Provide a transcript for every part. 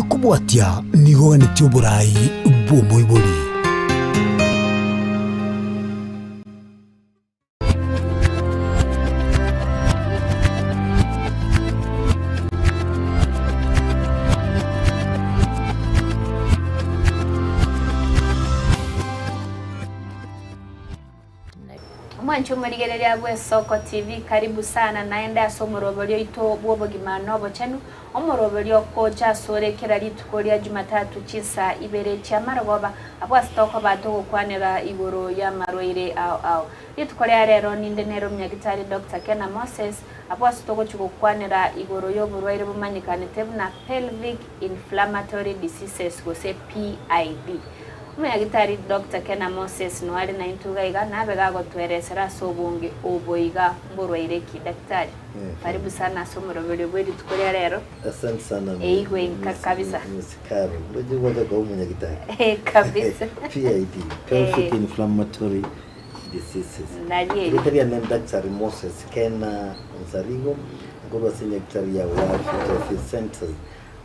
Ayakobwatia nigo oganetie oborai bw'omoibori. Omwanche omorigereria bw'Esoko TV, karibu sana naende ase omoroberio oito bw'obogima na obochenu, omoroberio okocha asore kera rituko ria Jumatatu chinsa ibere chi'amarogoba, abwo ase tokoba togokwanera igoro y'amarwaire ao ao. Rituko ria rero ninde nere omonyagitari Doctor Kena Moses, abwo ase togochia gokwanera igoro y'oborwaire bomanyekanete buna Pelvic Inflammatory Diseases gose PID. Omonyagitari Doctor Kena Moses noare are naintwe iga iga nabe gagotweresera ase obonge obo iga mborwaire ki? Daktari, karibu sana ase omoroberio bwe rituko ria rero. Asante sana Eigwe inka kabisa. Miss Caro. Ndoche gwacha koba omonyagitari. Eh, kabisa. PID, Pelvic Inflammatory Diseases. Nari eri. Erieta riane Daktari Moses Kena Onsarigo, nkorwa ase enyagitari ya World Fit Health Centers.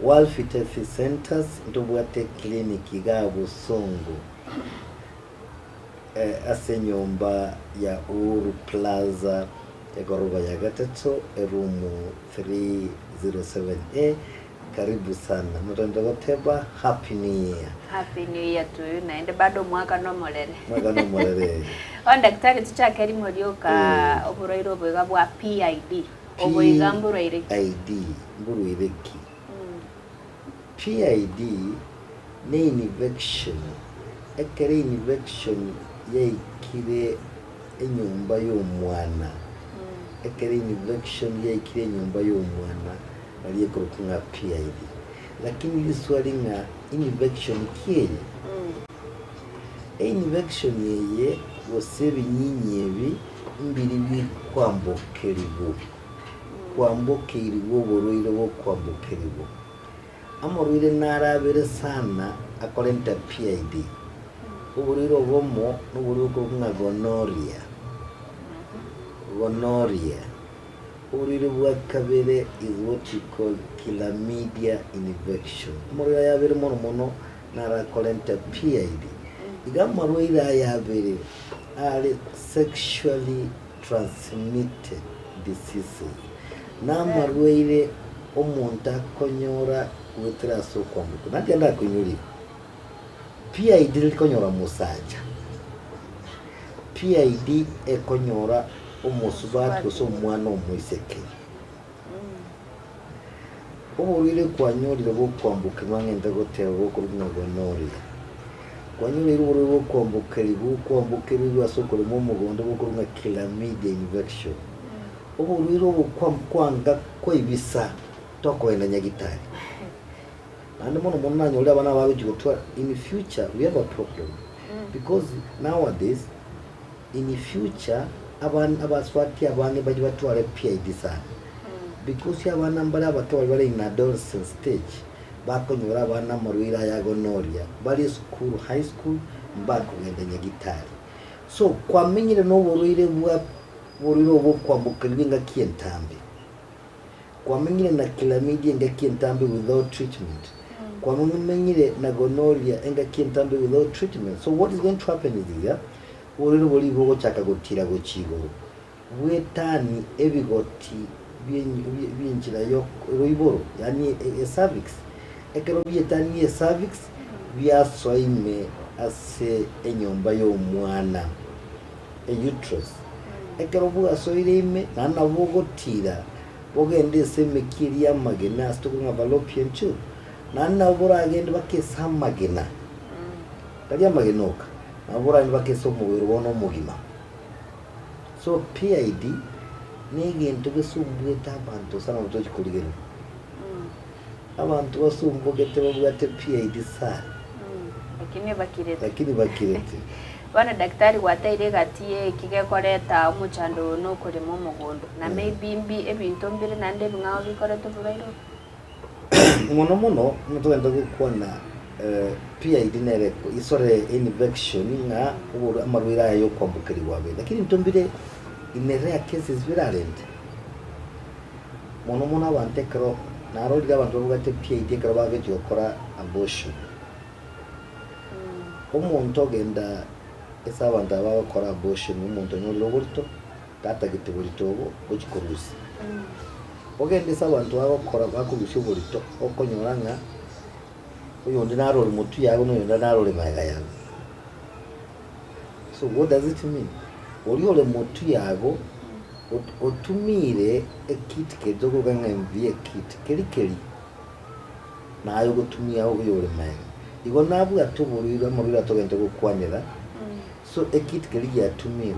World Fit Health Centers ntobwate eclinic igaa Bosongo ase enyomba ya Uhuru Plaza egoroba ya gatato eroom 307A karibu sana notagete goteba happy new year. Happy new year to you naende bado omwaka nomorere. Omwaka nomorere. Bono daktari tochake rimo rioka oborwaire obo iga bwa PID. Oboiga mborwaire ki? PID mborwaire ki? PID ne infection, ekero infection yaikire enyomba y'omwana, ekero infection yaikire enyomba y'omwana nari ekorokwa ng'a PID. Lakini riswali ng'a infection ki eye? Einfection eye gose ebinyinyi ebi mbiri bikwambokerigwa, kwambokeirigwe oborwaire bokwambokerigwa. Amorwaire naro abere sana akorenta PID. Oborwaire obomo noborwaire bokorokwa ng'a gonorrhea, gonorrhea. Oborwaire bwa kabere is what we call chlamydia infection. Amarwaire aya abere mono mono naro akorenta PID. Iga amarwaire aya abere are sexually transmitted diseases, namarwaire omonto akonyora goetera ase okwamboka. Naki ande akoinyoria, PID teri konyora omosacha, PID ekonyora omosubati gose omwana omoiseke. Oborwaire kwanyorire gokwambokerwa ng'a ente goteba gokorokwa ng'a gonorrhea. Kwanyoreire oborwaire gokwambokerigwa okwambokerigwa ase okorema omogondo gokorokwa ng'a chlamydia infection. Oborwaire obo kwa kwanga koibisa tokogenda nyagitari. Naende mono mono nanyorire abana abagochia gotwara in future we have a problem because nowadays In future abana abaswati abange mbache batware PID sana because abana mbare abake baria bare in adolescent stage bakonyora abana amarwaire aya gonorrhea bare esukuru high school mbakogenda nyagitari so kwamenyire na oborwaire bwa oborwaire obo okwambokerigwa engaki entambe kwamenyire na chlamydia engaki entambe without treatment kwamenyire na gonorrhea engaki entambe without treatment so what is going to happen is this yeah? Oborwaire boria bogochaka gotiira gochia igoro, bwetanie ebigoti bi'enchera y'oroiboro, yaani ecervix. Ekero bietanirie ecervix, biasoa ime ase enyomba y'omwana, euterus. Ekero bwasoire ime, naende nabo bogotiira bogende ase emekia eria y'amagena ase tokorwa ng'a fallopian tube, naende nabo boragende mpaka ase amagena, tari amagena oka. Nabo boranywe bakese omobere bono omogima. So PID negento gesumbuete abanto sana tochi korigereria. Abanto basumbugete babwate PID sana. Lakini bakirete. Lakini bakirete. Bono daktari gwateire egati ye eki gekoreta omochando oyo na okorema omogondo. Na maybe mbi ebinto mbire naende ebing'ao bikoreta oborwaire obo? Mono mono buna togenda gokwana PID nere isore infection ng'a oborwa amarwaire aya ya okwambokerigwa abere, lakini intwe mbire in a rare cases birarente. Mono mono abanto ekero Narorire abanto babwate PID ekero bagochia gokora abortion. Omonto ogenda ase abanto aba bagokora abortion, omonto onyorire oborito, tatagete borito obo, gochia korusia. Ogende ase abanto bagokora bakorusia oborito, okonyora ng'a oyonde naro ore motwe yago na oyonde naro ore magega yago. So what does it mean? Oria ore motwe yago otumire ekit keria tokoruga ng'a MVA kit, keria keria naye ogotumia oyore magega. Igo nabwate oborwaire amarwaire aya togente gokwanera, so ekit keria giatumirwe,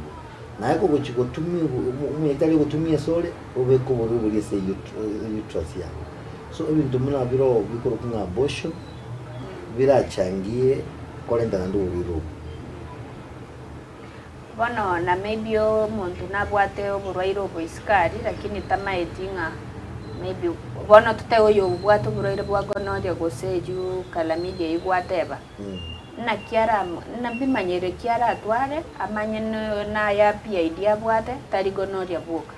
naye kogochia gotumiwa omonyagitari ogotumia asore, obeke oborwaire boria ase uterus yago. So ebinto buna biro bikorokwa ng'a abortion, birachangie korenta naende oborwaire obo. Bono na maybe omonto nabwate oborwaire obo isiko aria lakini tamaeti ng'a maybe bono totebe oyo obwate oborwaire bwa gonorrhea gose eywo chlamydia eywo gwateba, naki ara nabimanyire ki aratware amanye naya PID abwate tari gonorrhea bwoka.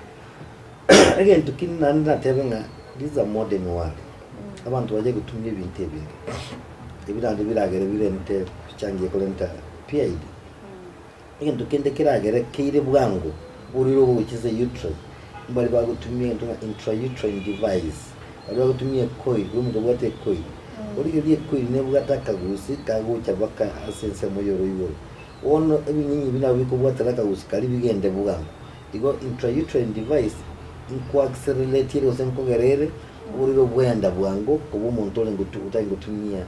Egento ki naende natebe ng'a this is a modern world, abanto bache gotumia ebinto ebinge, ebi naende biragere birente bichangie korenta PID. Egento kende keragere keire bwango, oborwaire obo gochia ase uterus, mbare bagotumia egento ng'a intrauterine device, baria bagotumia ecoil, buna omonto obwate ecoil, origererie ecoil nebwate akagusi kagocha mpaka ase ensemo y'oroiboro. Bono ebinyinyi ebi nabo bikobwatera akagusi karia bigende bwango. Igo intrauterine device nkoaccelerate ere gose nkogera ere oborwaire obwenda bwango kobua omonto orenge otari gotumia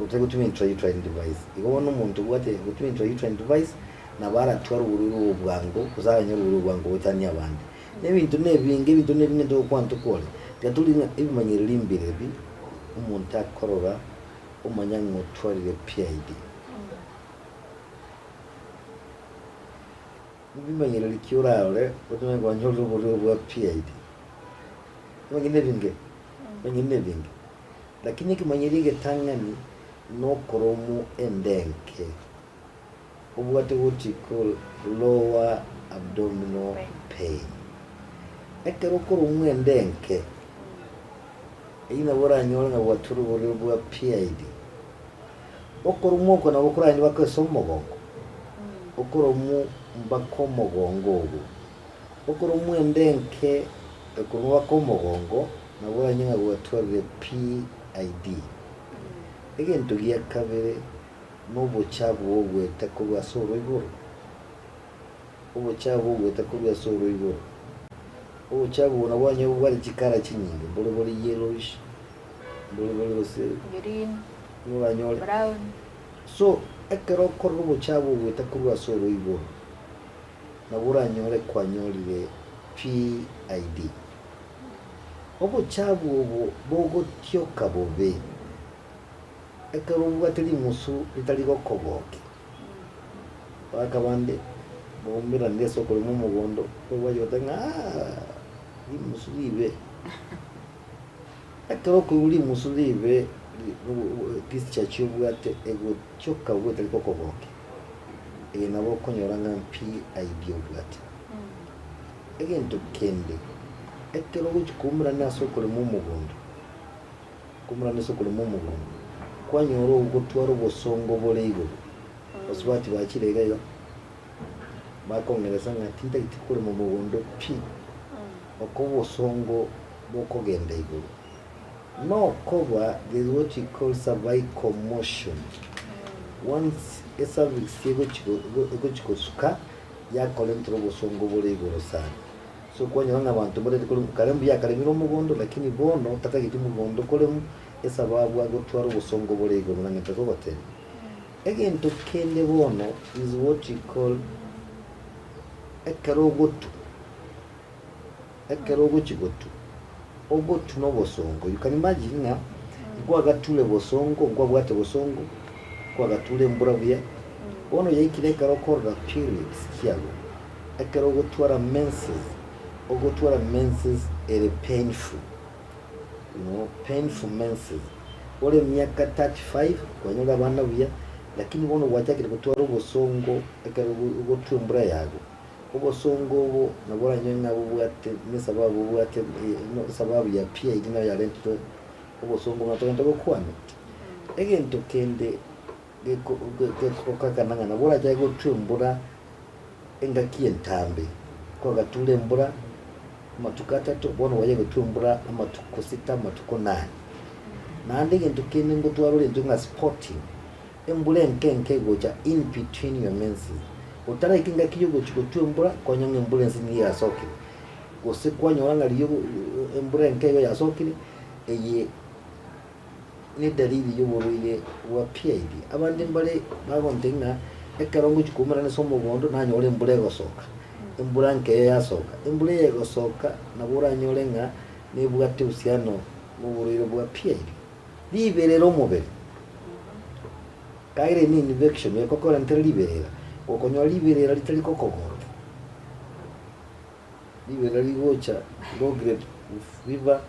otari gotumia intrauterine device. Igo bono omonto obwate gotumia intrauterine device nabo aratware oborwaire obo bwango gose aranyore oborwaire bwango goetania abande. Na ebinto na ebinge ebinto na ebinge togokwana tokore, tiga tori ng'a ebimanyereri mbire ebi omonto akorora omanya ng'a otwarire PID. Mbimanyereri ki orarore otome kwanyorire oborwaire bwa PID? Ebimanyereri nebinge, ebimanyereri nebinge. Lakini ekemanyereri egetang'ani nokoromu endenke, obwate what you call lower abdominal pain. Ekero okoromwa endenke, eyio nabo oranyore ng'a gwaturwe oborwaire bwa PID. Okoromwa oko nabo koranyare mpaka ase omogongo, okoromwa mpaka omogongo ogo, okoromwa ende enke ekoromwa mpaka omogongo, nabo oranyore ng'a gwatwarire PID. Egento gia kabere, na obochabu bogoeta korwa ase oroiboro, obochabu bogoeta korwa ase oroiboro, obochabu obo nabo oranyore bobwate chikara chinyinge, mbore bore yellowish, mbore bore gose. Green. Noranyore. Brown. So, ekero okorora obochabu ogoeta korwa ase oroiboro, nabo oranyore kwanyorire PID. Obochabu obo bogotioka bobe, ekero obwate rimusu ritari gokogokia. Abagaka bande baumeranire ase okorema omogondo, bachia goteba ng'a aah, rimusu ribe. Ekero okoigwa rimusu ribe discharge obwate egotioka bobe etari gokogokia, eye nabo okonyora ng'a PID obwate. Egento kende, ekero ogochia koumerana ase okorema omogondo, koumerana ase okorema omogondo, kwanyora ogotwara obosongo bore igoro, basubati bachire iga iga, bakong'eresa ng'a tintageti korema omogondo pi, oko obosongo bokogenda igoro, nokoba there is what we call cervical motion, once ecervix egochi gosuka yakorentera obosongo bore igoro sana. So kwanyora ng'a abanto mbareti korema, kare mbuya akaremire omogondo lakini bono tatageti mogondo koremu esababu agotwara obosongo bore igoro na ng'ente kogotebia. Egento kende bono is what we call ekero ogotwa. Ekero ogochia gotwa, ogotwa nobosongo, you can imagine ng'a nkwagature bosongo, nkwabwate bosongo, nkwagature embura buya, bono yaikire ekero okorora periods chiago, ekero ogotwara menses, ogotwara menses ere painful, you know, painful menses, ore emiaka 35, kwanyora abana buya, lakini bono gwachakire gotwara obosongo ekero ogotwa embura yago. Obosongo obo nabo oranyore ng'a bobwate nesababu bobwate esababu ya PID nabo yarentire obosongo buna togente gokwana. Egento kende geko gekokakana ng'a nabo orachake gotwa embura engaki entambe, kwagature embura amatuko atato, bono gwacha gotwa embura amatuko sita, amatuko nane. Naende egento kende ngotwara orentwe ng'a spotting. Embura enke enke egocha in between your menses. Otaraika engaki yogochia gotwa embura, konya ng'a embura ense nigo yasokire. Gose kwanyora ng'a riria embura enke igo yasokire, eye nedalili yoborwaire bwa PID. Abande mbare bagontebia ng'a ekero ngochia koumerana ase omogondo nanyora embura egosoka, embura nke eyo yasoka. Embura eye egosoka nabo oranyore ng'a nebwate uhusiano noborwaire bwa PID. Riberera omobere, Kaire ne infection ekokorentera riberera, gokonyora riberera ritari gokogota, riberera rigocha low grade fever,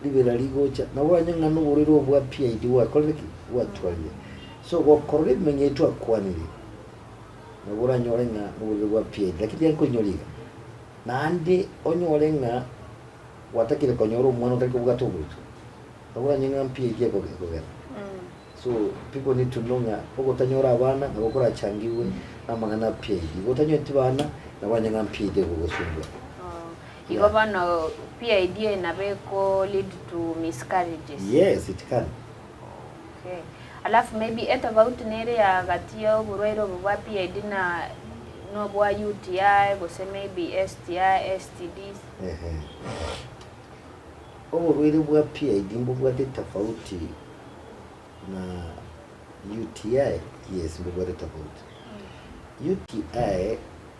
riberera rigocha, nabo oranyore ng'a noborwaire obo bwa PID gwakorire ki? Gwatwarire. So gokorora ebimenyo ebi twakwanire, nabo oranyore ng'a noborwaire bwa PID, lakini tiga nkoinyore iga, naende onyore ng'a gwatakire konyora omwana otari kobwata oborito, nabo oranyore ng'a PID ekogera. So people need to know ng'a ogotanyora abana nabo korachangigwe namang'ana a PID. Igo otanyoreti bana nabo oranyore ng'a PID egogosumbua. Igo bono PID eye nabo eko lead to miscarriages. Yes it can. Okay. Alafu maybe etofauti nere ya gati ya oborwaire obo bwa PID na nobwa UTI gose maybe STI, STDs. Ehe. Oborwaire bwa PID mbobwate etofauti na UTI? Yes, mbobwate tofauti. UTI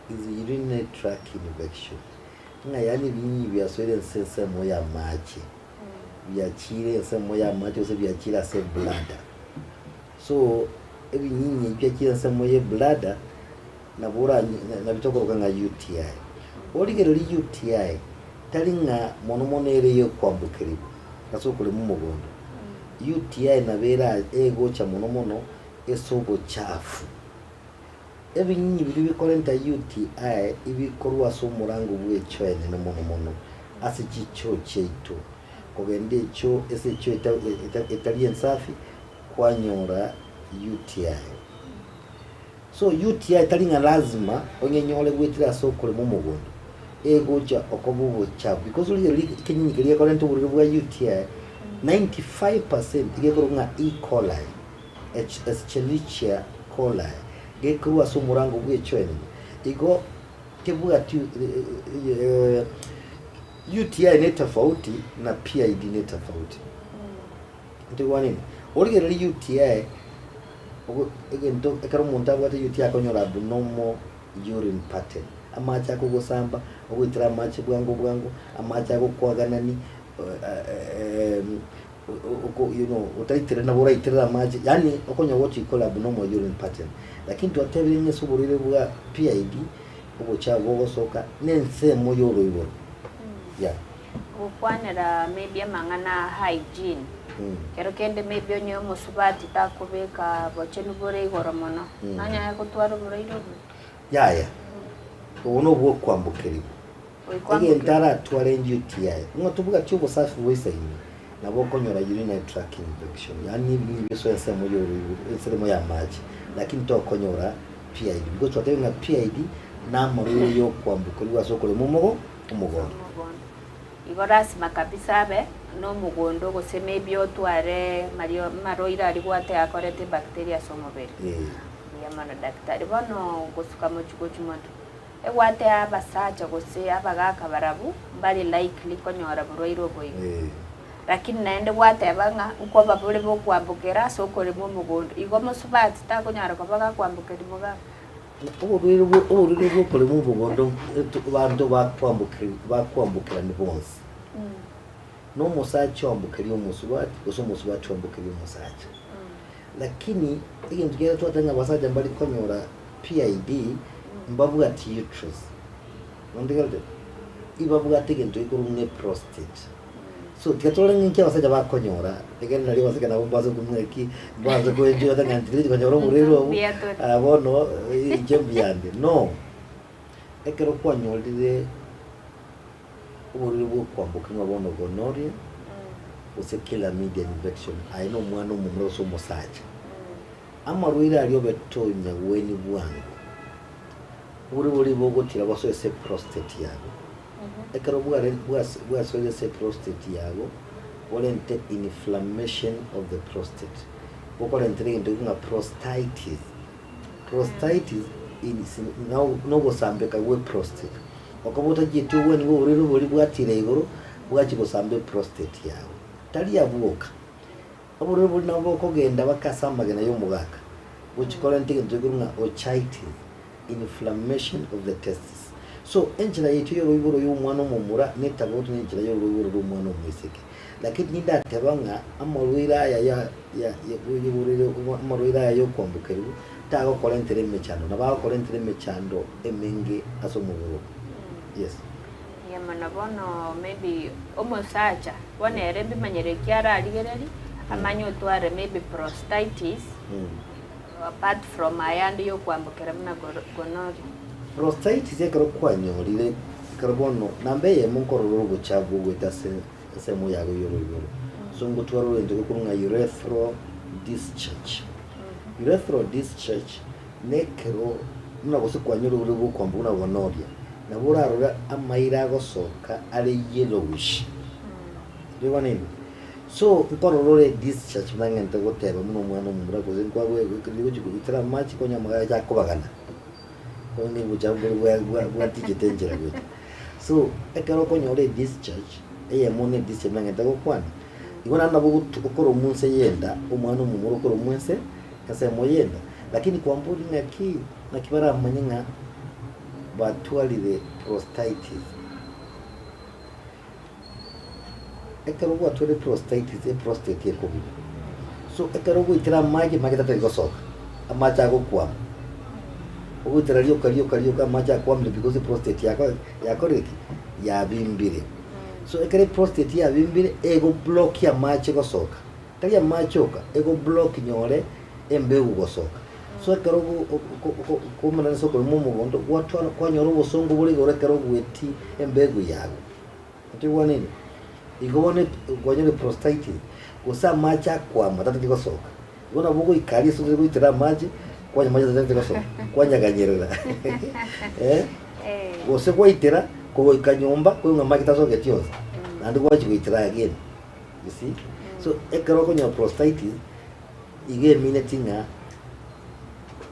is urinary tract infection, ng'a yaani ebinyinyi biasoire ense ensemo ya amache, biachire ensemo ya amache gose biachire ase ebladder. So, ebinyinyi ebi biachire ensemo ya ebladder, nabo oranye nabio tokoroka ng'a UTI. Origereria UTI, tari ng'a mono mono ere yokoambokerigwa ase okorema omogondo. UTI nabo era egocha mono mono ase obochafu. Ebinyinyi biria bikorenta UTI ebikorwa ase omorango bw'echoo enene mono mono ase chichoo chiaito. Kogenda echoo ase echoo eta eta etari ensafi kwanyora UTI. So UTI tari ng'a lazima onyenyore goetera ase okorema omogondo, egocha okoba obochafu because rigereria ekenyinyi keria gekorenta oborwaire bwa UTI, 95% gekorwa ng'a E. coli, Escherichia coli, gekorwa ase omorango bwa echoo enene. Igo tebwati UTI ne tofauti na PID ne tofauti. Ntoigwanire? Origererie UTI, ogo egento ekero omonto abwate UTI akonyora abnormal urine pattern, amache akogosamba, ogoitera amache bwango bwango, amache agokwaganani oko you know otaitere nabo oraiterere amache, yaani okonyora what you call abnormal urine pattern. Lakini twatebire ng'a ase oborwaire bwa PID, obochafu bogosoka na ensemo ya oroiboro, yeah. Gokwanera maybe amang'ana a hygiene, kero kende maybe onye omosubati takobeka bochenu bore igoro mono, nanyare gotwara oboraire obo? Yaya, obo nobwokwambokerigwa. Egento aratware UTI, ng'a tobwati obosafi boisaine, nabo okonyora urinary tract infection, yaani ebinyi bisoe ensemo ya oroiboro, ensemo ya amache, lakini tokonyora PID, because twatebire ng'a PID namarwaire yokwambokerigwa ase okorema omogo. omogondo. Omogondo. Igo lasima kabisa abe nomogondo gose maybe otware mario marwaire aria gwateba akorete ebacteria ase omobere. Eh. Mbuya mono daktari. Bono gosuka mochie gochia moto, egwateba abasacha gose abagaka barabwo mbare likely konyora borwaire obo iga. Eh. Lakini naende gwateba ng'a nkoba bore bokwambokera ase okorema omogondo. Igo mosubati takonyara koba gakwambokeria mogaka. Oborwaire bwo oborwaire bw'okorema obogondo abanto bakwambokeri bakwambokerani bonsi. Na omosacha oambokeria omosubati, gose omosubati oambokeria omosacha. Lakini egento kiaye twateba ng'a abasacha mbari konyora PID, mbabwati uterus. Nontegerete? Ibabwate egento gekorwa ng'a eprostate. So tiga torore ng'a inki abasacha bakonyora, ekero nario abasacha nabo mbase komanya ki, mbanse koenjoy ng'a inche tigochi konyora oborwaire obo, Mbuya tore. ah bono inche mbuyande. No, Ekero kwanyorire oborwaire bwa okwamboka ng'a bono gonorrhea gose chlamydia infection, aye na omwana omomura gose omosacha, amarwaire aria obe tonyagweni bwango, oborwaire boria bogotira bosoe ase eprostate yago. Ekero bware bwas bwasoire ase eprostate yago, borente inflammation of the prostate, bokorentere egento gekong'a prostatitis. Prostatitis is nogosambeka gwe prostate. Okoba otachieti obweni bwa oborwaire boria bwatira igoro bwachia gosamba eprostate yago. Tari abwo oka, oborwaire boria nabo bokogenda mpaka ase amagena ya omogaka, gochia korenta egento gekorwa ng'a orchitis, inflammation of the testis. So enchera yaito ya oroiboro ya omwana omomura netabauti na enchera ya oroiboro rwa omwana omoiseke. Lakini nindateba ng'a amarwaire aya ya ya ya amarwaire aya ya okwambokerigwa tagokorentera emechando, nabo agokorentera emechando emenge ase omobere oo. Yes. Eeh mono bono maybe omosacha bono ere mbimanyire eki ararigereria amanye otware maybe prostatitis apart from aya ande ya okwambokera buna gonorrhea. Prostatitis ekero kwanyorire ekero bono namba eyemo nkorora obochafu bogoeta ase ensemo yago ya oroiboro. So ngotwara orogento rokorwa ng'a urethral discharge. Urethral discharge nekero buna gose kwanyora oborwaire bwa okwamboka buna gonorrhea, nabo orarore amaira agosoka are yellowish. Riobana ime. So nkorora ore discharge buna ng'ente goteba buna omwana omomura gose nkwagoe gochi goitera amache konya amagare acha akobagana. Onye obochafu bore bwa bwa bwatichete enchera gocha. So, ekero okonyora edischarge, eyemo na edischarge buna ng'ente gokwana, igo naende nabo ogotu okoromwa nse ya enda, omwana omomura okoromwa ense, ensemo ya enda. Lakini kwamboria ng'aki, naki baramanye ng'a batwarire prostatitis. Ekero gwatwarire prostatitis, eprostate ekobima. So ekero ogoitera amache, amache tatari gosoka, amache agokwama. Ogoitera rioka rioka rioka amache akwamire because eprostate yako yakorire ki? Yabimbire. So ekero eprostate yabimbire, egoblock amache gosoka, tari amache oka, egoblock nyore embegu gosoka. So ekero ogo oko oko okoumera ase okorema omogondo, gwatwara kwanyora obosongo bore igoro ekero ogwetie embegu yago. Otoigwanire? Igo bono kwanyora prostatitis, gose amache akwama tatari gosoka. Igo nabo ogoika aria ase otari goitera amache, kwanywa amache tatari gosoka, kwanyaganyerera eh, gose gwaitera, kogoika nyomba, koigwa ng'a amache tasogeti onsi, naende gwachia goitera again, you see. So ekero okonyora prostatitis, igo emineti ng'a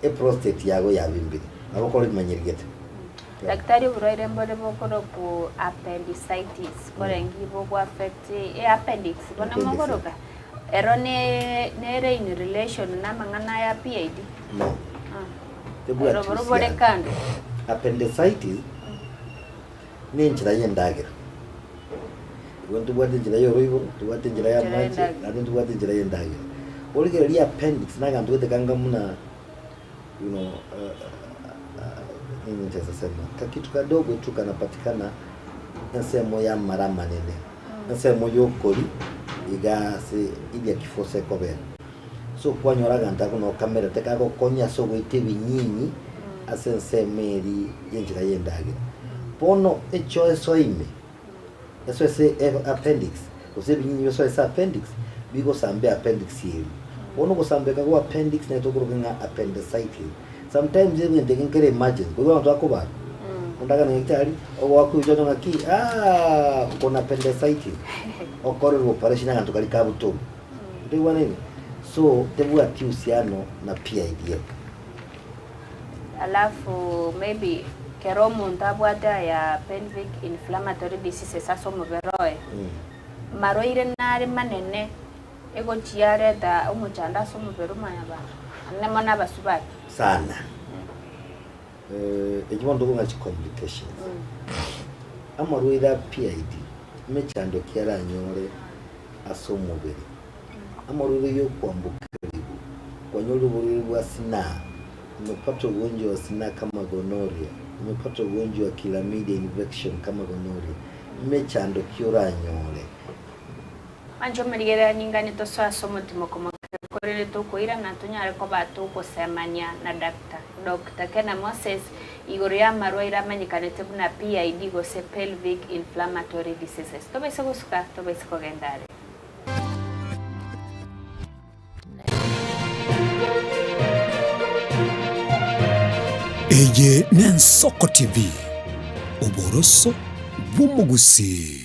eprostate yago yabimbire, nabo okore bimanyerigete. Daktari oborwaire mbore bokorokwa appendicitis korenge bogo affect e appendix bono Appendix. mogoroka ero ne nere in relation na amang'ana aya PID? No. Ah. Tebwati Ero boro bore uhusiano. kando. Appendicitis nenchera y'endagera. Igo ntobwate enchera y'oroiboro, ntobwate enchera Enchera y'amache, y'endagera. naende ntobwate enchera y'endagera. Origereria appendix naganto gete kanga buna you know, nini nitaweza sema kakitu kadogo tu kanapatikana ensemo y'amara amanene, ensemo y'okori iga ase iria kifo ekobera. So kwanyora aganto ako noo kamerete kagokonya ase ogoita ebinyinyi ase ensemo eria y'enchera y'endagera. Bono echoeso ime, esoe ase appendix, gose ebinyinyi bisoe ase appendix, bigosamba eappendix eria. Bono ogosambeka gwa appendix nere tokoroka ng'a appendicitis. Sometimes egento eke nkere emergency, koigwa abanto bakobara, onde agende nyagetari, ogoaka ebichwa onye ng'aki aah okona appendicitis, okorerwa operation aganto karia kabutorwa. Ntoigwanaine? So, tebwati uhusiano na PIDM. Alafu maybe kero omonto abwate aya pelvic inflammatory diseases ase omobere oye, marwaire nare manene egochia areta omochando ase omobere omwanyabanto, naende mono abasubati. Sana. Eki bono tokong'a chicomplications. Amarwaire a PID, emechando ki aranyore ase omobere, amarwaire y'okwambokerigwa, kwanyorire oborwaire bwa sinaa, umepata ugonjwa wa sinaa kama gonorrhea, umepata ugonjwa wa chlamydia infection kama gonorrhea, emechando ki oranyore? Mwanche omorigereria ninganie tosoe ase omotimoko moke korende tokoirana tonyare koba togosemania na Doctor Doctor Kena Moses. Igoro y'amarwaire amanyekanete buna PID gose Pelvic Inflammatory Diseases. Tobaise gosuka, tobaise kogenda are. Eye n'Ensoko TV, oboroso bw'omogusii.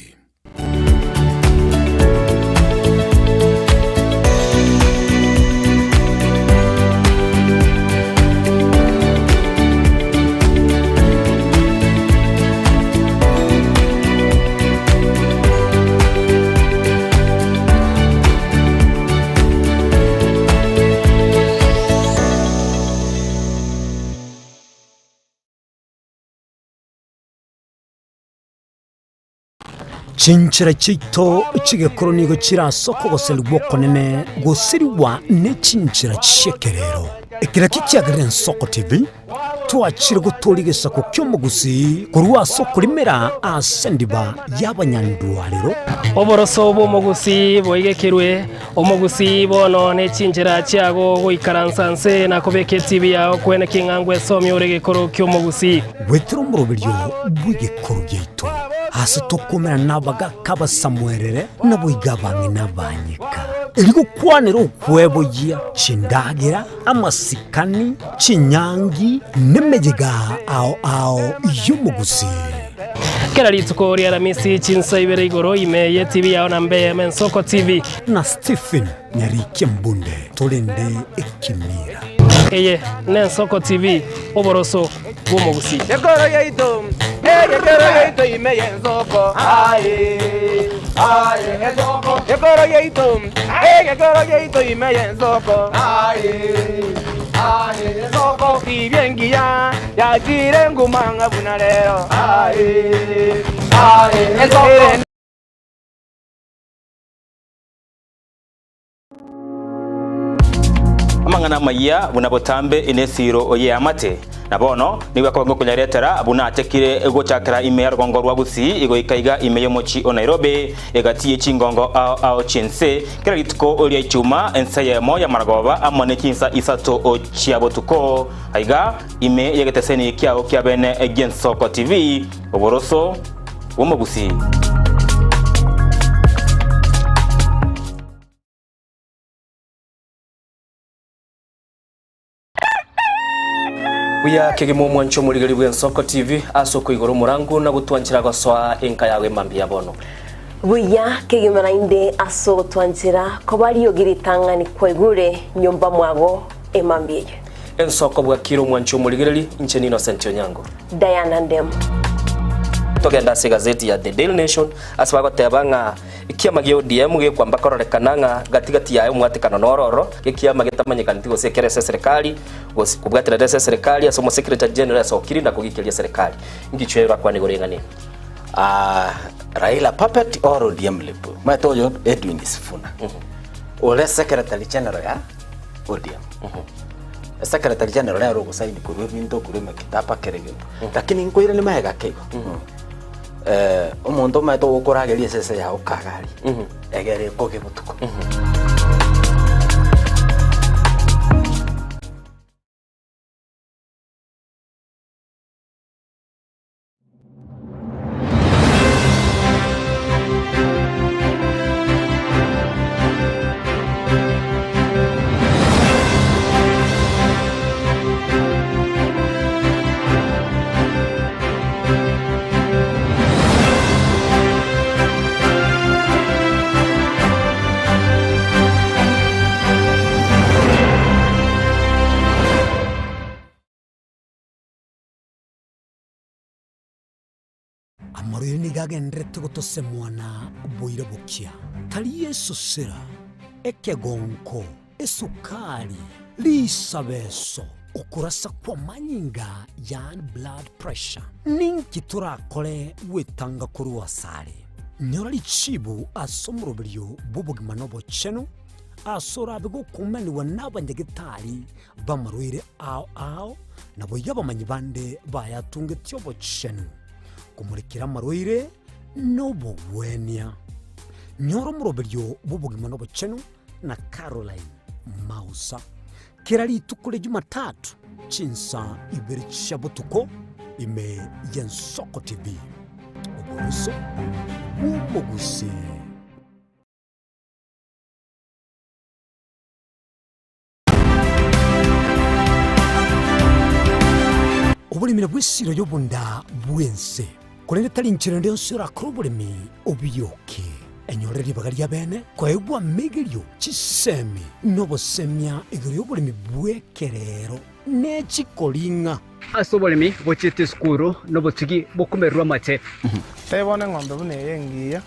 Chinchera chiaito chi'egekoro nigo chire ase okogoserigwa okonene gosirigwa ne chinchera chi'ekerero. Ekero ekio kiagerire Ensoko TV, twachire gotooria egesaku ki'omogusii korwa ase okorimera ase endiba y'abanyandwarero. Oboroso bw'omogusii boigekerwe, omogusii bono ne chinchera chiago goikaransa nse na kobeka etibi yao kwene king'a ngwesomia ore egekoro ki'omogusii. Goetera omoroberio bw'egekoro giaito, aase tokomerana nabagaaka abasamuerere, naboigo abang'ina abanyeka, erio gokwanera okweboyia chindagera, amasikani, chinyangi, nemeyega ao ao y'omogusii. Kera rituko ri'Aramisi chinsa ibere igoro ime y'etibi yao na mbe Ensoko TV. Na Stephen Nyarikia Mbunde torende ekemira. Eye n'Ensoko TV, oboroso bw'omogusii. Ekoro yaito, egekero yaito ime y'ensoko, aye, aye, ensoko. Ekoro yaito, egekero yaito ime y'ensoko, aye, aye, ensoko. Tibia engiya yachire nguma ng'a buna rero, aye, aye, ensoko. Amang'ana amayia buna botambe nesiro y'eamate, na bono nigo akobanga okonyaretera buna achakire gochakera ime ya rogongo rwa Gusii goika iga ime y'omochie o Nairobi egati ye chingongo ao ao chi'ense kera rituko ria Ichuma ensa eyemo y'amaragoba amo ne chinsa isato chia botuko aiga ime y'egeteseni kiao kia bene gi'Ensoko TV oboroso bw'omogusii. Buya kegima omwancho omorigeri bw'Ensoko TV ase okoigora omorango na gotwanchera gosoa enka yago emambia ya bono. Buya kegima naende ase ogotwanchera koba riogi ritang'ani kwaigure nyomba mwago emambia eye. Ensoko bwakire omwancho omorigereri, inche n'Innocent Onyango. Diana Ndemo. Togende ase egazeti ya The Daily Nation ase bagoteba ng'a Ekiama gia ODM gekwamba kororekana ng'a gati gati yaye omwatekano noro oro, ekiama getamanyekaneti gose ekere ase eserekari, gose kobwaterera ase eserekari ase omosecretary general asokiri na kogikeria eserekari. Inki orakwane igoro y'eng'ana eye? Ah, Raila puppet or ODM lip. Omanyete oyo Edwin Sifuna. Ore secretary general ya ODM. Secretary general nere ogosaini korwa ebinto korwa emekitaba kera egento. Lakini nkoirania magega ake igo. Omonto omanyete ogokorageria esese yao kagari, egere ekoge botuko. Amarwaire nigo agendererete gotosemwa na boira bokia, tari esosera, ekegonko, esukari, risabeso, okorasa kw'amanyinga yaani blood pressure. Ninki torakore gwetanga korwa asare? Nyora richibu ase omoroberio bw'obogima na obochenu, ase orabe gokumanigwa n'abanyagetari b'amarwaire ao ao, naboigo abamanyi bande bayatungetie obochenu, komorekera amarwaire na obogwenia. Nyora omoroberio bw'obogima na obochenu na Caroline Mausa. Kera rituko ria Jumatatu chinsa ibere chia botuko. Ime y'Ensoko TV, oboroso bw'omogusii. Oboremi nabwo esiro y'obonda bw'ense, korende tari inchera ende yonsi orakore oboremi obioke. Enyore ribaga ria bene koegwa amegerio, chisemi, na obosemia igoro y'oboremi bw'ekerero ne chikoring'a. Ase oboremi bochiete esukuru nobotugi bokomererwa amate. Tebia bono eng'ombe buna eye engiya.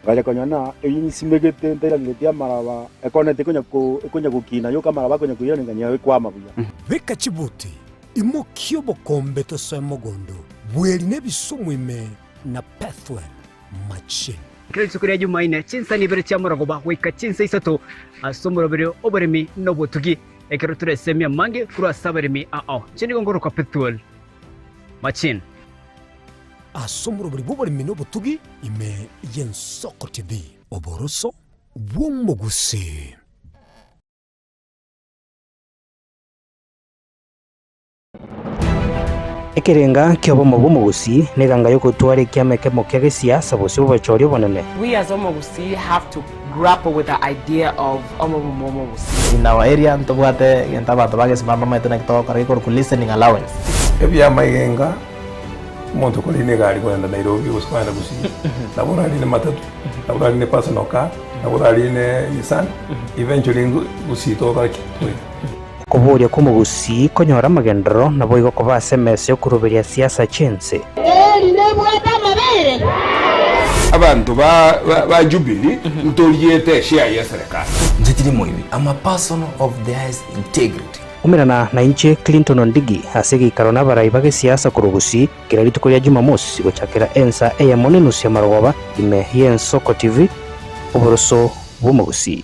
Ngacha konyora ng'a eyio nsimegete ntairaneretie amaraba, ekonete ekonya gokina yoka amaraba akonya koirana nganyora ekwama buya. Beka chibuti, imokia obokombe tosoe mogondo, bweri nebisumu ime na Pethuel machine. Kera rituko ria Jumaine, chinsani ibere chia morogoba goika chinsa isato ase omoroberio oboremi na obotugi, ekero toresemie amange korwa ase abaremi ao. Inche nigo nkorokwa Pethuel Machine. Ase omorobori bw'oboremi na obotugi ime y'Ensoko TV. Oboroso bw'omogusii. Ekerenga ki'obomo bw'omogusii neganga y'ogotwara ekiama ekemo kia gesiasa bosio bw'obochori obonene. We as Omogusii have to grapple with the idea of omobumo omogusii. In our area ntobwate egento abanto bagesimama bamaete naki togokora gekorokwa listening allowance. Ebiamaigenga, omonto okorina egari kogenda Nairobi gose kogenda Gusii, nabo orarine matatu, nabo orarine personal car, nabo orarine Nissan, eventually Gusii togokora ki? Togoika. Okoboria kw'omogusii konyora amagenderero naboigo koba ase emesa y'okoruberia siasa chi'ense. Eeri nebwate amabeere? Abanto ba ba Jubilee ntoriete eshare ya eserekari. Inche tiri moibi, am a person of the highest integrity. Umerana nainche Clinton Ondigi ase egeikaro nabarai ba gesiasa korwa Gusii kera rituko ria Jumamosi gochakera ensa eyemo nenusu ya marogoba ime y'Ensoko TV, oboroso bw'omogusii.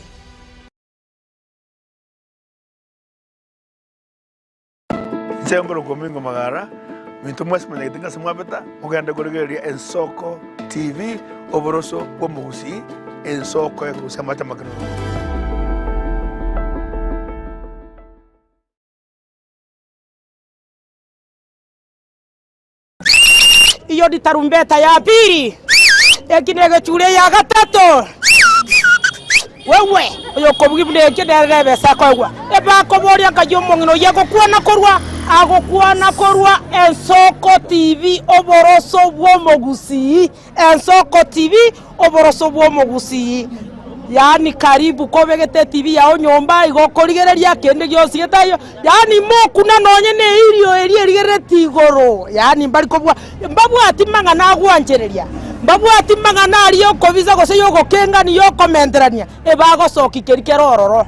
Inche nkorokwa Omingo Magara, minto mwensi manyagete ng'a ase mwabeta, mogende korigereria Ensoko TV, oboroso bw'omogusii, ensoko ekorusia amache amakenunu. Iyo ni tarumbeta ya pili, eki negechure ya gatato. Wewe oyokobugia buna ekio nere nebesa akoegwa. Ebakoboria nkai omong'ina oyio agokwana korwa agokwana korwa Ensoko TV oboroso bw'omogusii Ensoko TV oboroso bw'omogusii Yaani karibu kobegete etibi yao nyomba igo okorigereria kende gionsi getaiyo, yaani mokuna nonye ne eirio eria erigerereti igoro, yaani mbari kobua mbabwati mang'ana agwanchereria, mbabwati mang'ana aria okobisa gose yogokengani yokomenterania, ebagosokia keria kere ororo.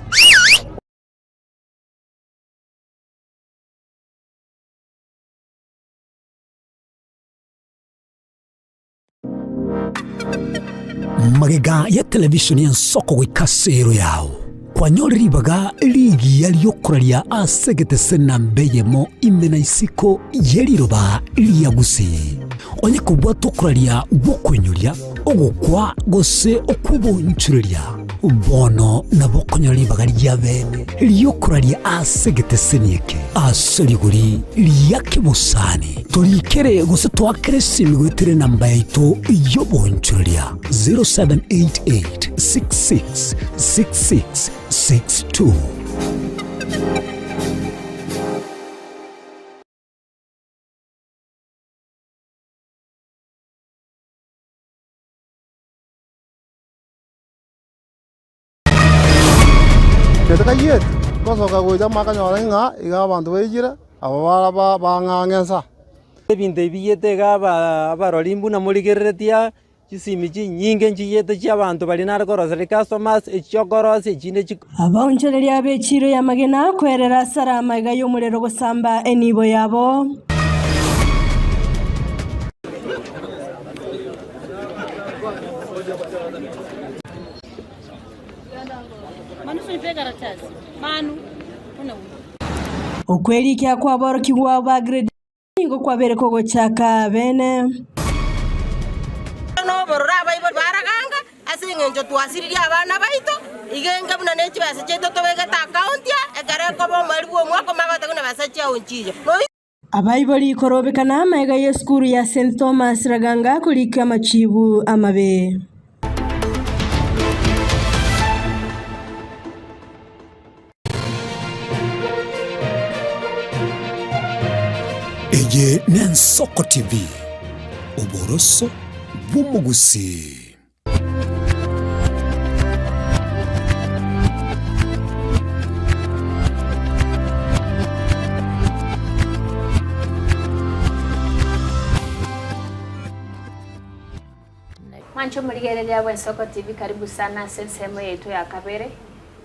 Magega ya televisheni y'ensoko goika ase ero yao, kwanyore ribaga rigiya ri'okoraria ase egetese namba eyemo ime na isiko ye riroba ria Gusii. Onye kobwata okoraria gw'okoinyoria, ogokwa gose okw'obonchureria, Bono nabo okonyora ribaga ria bene ri'okoraria ase egeteseni eke ase rigori ria kebosani. Torikere gose toakere esimi goetera enamba yaito y'obonchoreria 0788 66 66 62. Gete kayiete, ngosoka gocha makanyora ng'a iga abanto baiyire, aba bara ba bang'ang'esa. Ebinto ebi biyete iga aba abarori mbuna morigereretie aa, chisimi chinyinge nchiyete chia abanto baria nare koroseria customers, echi chiokorosia echinde chiko. Abaonchoreria b'echiiro y'amagena kwerera asare amaiga y'omorero gosamba enibo yabo. Okwerikia kw'aborokigwa ba grade nigo kwabeire kogochaka bene. Nobororo abaibori baraganga ase engencho twasiririe abana baito, iga enga buna ne chibesa chiaito tobegete account aa, ekero ekoba omweri bwa omwaka omanye goteba buna besa chiao nchiiyo. Abaibori korobekana amaiga y'esukuru ya St Thomas Raganga korika amachibu amabe. Eye n'Ensoko TV, oboroso bw'omogusii. Mwanche omorigereria bw'Ensoko TV karibu sana ase ensemo yaito ya kabere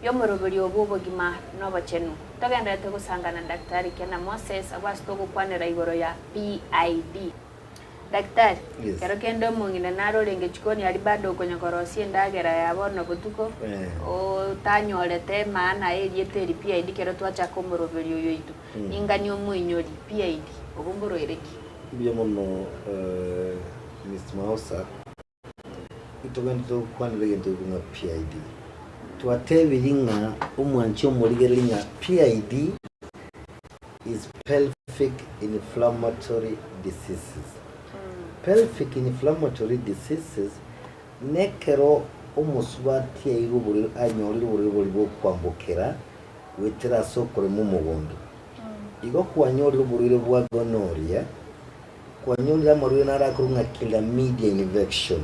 y'omoroberi obwo obogima na obochenu. Togenderete gosangana na Daktari Kena Moses abwo ase togokwanera igoro ya PID. Daktari, Yes. kero kende omong'ina nare orenge chikoni aria bado okonya korosia endagera ya bono botuko, Eh. otanyorete emaana ya erieta eri PID kero twachaka omoroberi oyo oito. Ningani omoinyori, PID, obo mboroire ki? Mbuya mono eh, Miss Maosa, ntogende tokwanera egento eke ng'a PID. Twatebiri ng'a omwanchi omorigereri ng'a PID is pelvic inflammatory diseases. Pelvic inflammatory diseases nekero omosubati airwe oborwaire anyorire oborwaire boria bokwambokera goetera ase okorema omogondo. Igo kwanyorire oborwaire bwa gonorrhea, kwanyorire amarwaire naro akorwa ng'a chlamydia infection,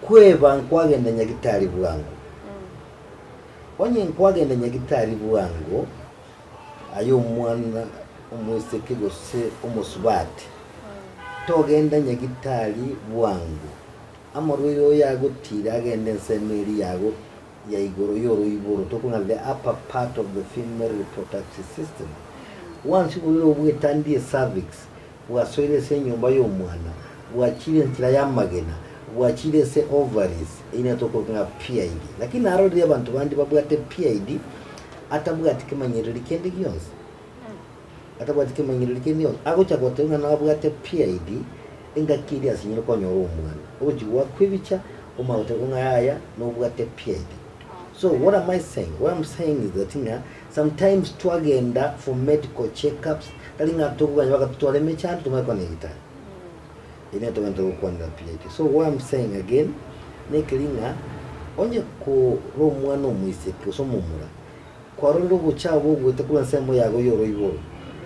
kweba nkwagenda nyagitari bwango. Onye nkwagenda nyagitari bwango, aye omwana omoiseke gose omosubati, togenda nyagitari bwango, amarwaire oyo agotira agende ensemo eria yago ya igoro y'oroiboro, tokong'a the upper part of the female reproductive system. Once oborwaire obo bwetandie cervix, bwasoire ase enyomba y'omwana, bwachire enchera y'amagena, bwachire ase ovaries, eyio nigo tokoroka ng'a PID. Lakini narorire abanto bande babwate PID atabwati kemanyereri kende gionsi, atabwati kemanyereri kende gionsi, agocha goteba ng'a nabwate PID, engaki eria asinyire konyora omwana, ogochia goakwa ebicha, omanye goteba ng'a yaya nobwate PID. So what am I saying? What I'm saying is that ng'a sometimes twagenda for medical checkups, tari ng'a tokoganya bagatotwara emechando tomanye kwana egitari. Eri nigo togenda gokwanera PID. So what I'm saying again, nekeri ng'a onye kore omwana omoiseke gose omomura, kwarorire obochafu bogoeta korwa ensemo yago y'oroiboro,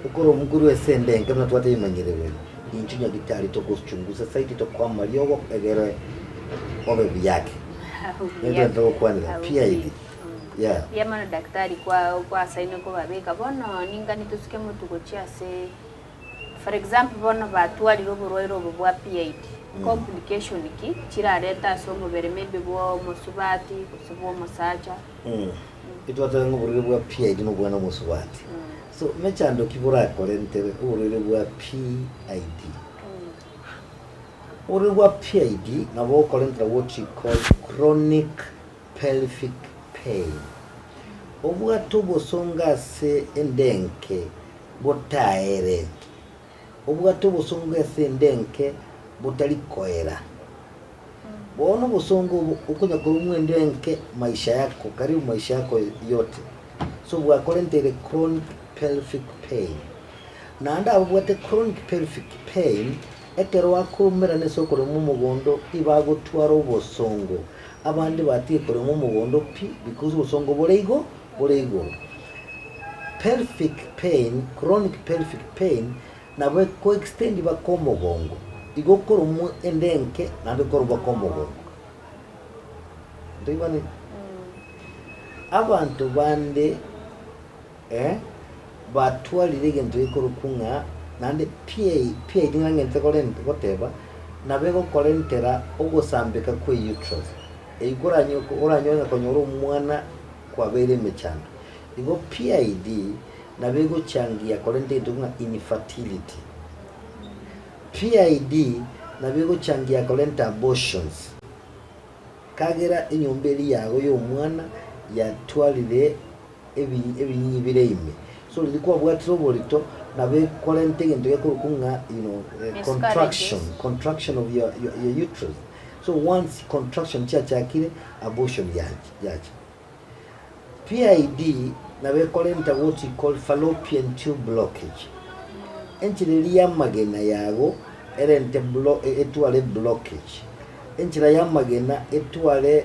okore omokorwa ase enda enke buna twatebia emanyerero eye, inchuo nyagitari togochungusa zaidi tokoa amariogo egere obe buya ake. Nigo togenda gokwanera PID. Yeah. Mbuya mono daktari kwa kwasaine kobabeka bono ningani tosuke motwe gochia ase for example bono batwarire oborwaire obo bwa PID complication ki chirarete ase omobere maybe bwa omosubati gose bwa omosacha. Etwateba ng'a oborwaire bwa PID nobwana omosubati. So mechando ki borakorentere oborwaire bwa PID? Oborwaire bwa PID nabo bogokorentera what we call chronic pelvic pain. Obwate obosongo ase enda enke botaere. Obwate obosongo ase enda enke botari koera. Bono obosongo obo okonya koromwa enda enke maisha yako karibu maisha yako yote. So bwakorenteire chronic pelvic pain. Naende ababwate chronic pelvic pain, ekero akorumerana ase okorema omogondo ibagotwara obosongo. Abande batige korema omogondo pi because obosongo bore igo bore igoro. Pelvic pain, chronic pelvic pain nabo eko extend baka omogongo. Igo okoromwa ende enke naende okoromwa baka omogongo. Ntoigwaneti? Abanto bande eh batwarire egento gekorokwa ng'a naende PA PID ng'a ng'ente korenta goteba, nabo egokorentera ogosambeka kwa uterus. Eyio koranyo oranyore ng'a konyora omwana kwabeire emechando. Igo PID nabo egochangia korenta egento ng'a infertility. PID nabo egochangia korenta abortions. Kagera enyomba eria yago y'omwana yatwarire ebinyinyi bire ime. So riria kwabwatire oborito nabo ekorenta egento gekorokwa ng'a you know, contraction, contraction of your, your, your uterus. So once contraction chiachakire, abortion yacha, yacha. PID nabo ekorenta what we call fallopian tube blockage. Enchera eria y'amagena yago erente blo etware blockage. Enchera y'amagena etware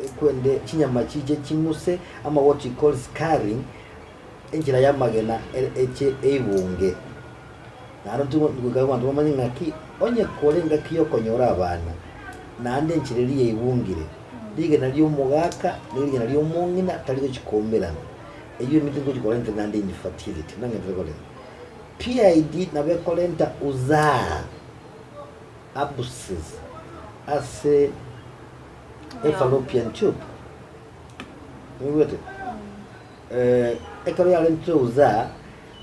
ekwende chinyama chiche ching'use ama what you call scarring, enchera y'amagena eche eibunge. Naende goika abanto bamanye ng'aki onye kore engaki y'okonyora abana, naende enchera eria yaibungire, rigena ri'omogaka na rigena ri'omong'ina tari gochi koumerana. Eyio emete ngochi korenta naende infertility, buna ng'enderere korenta. PID nabo ekorenta uzaa, abscess, ase efallopian tube. Oigwete? Ekero yarentire uzaa,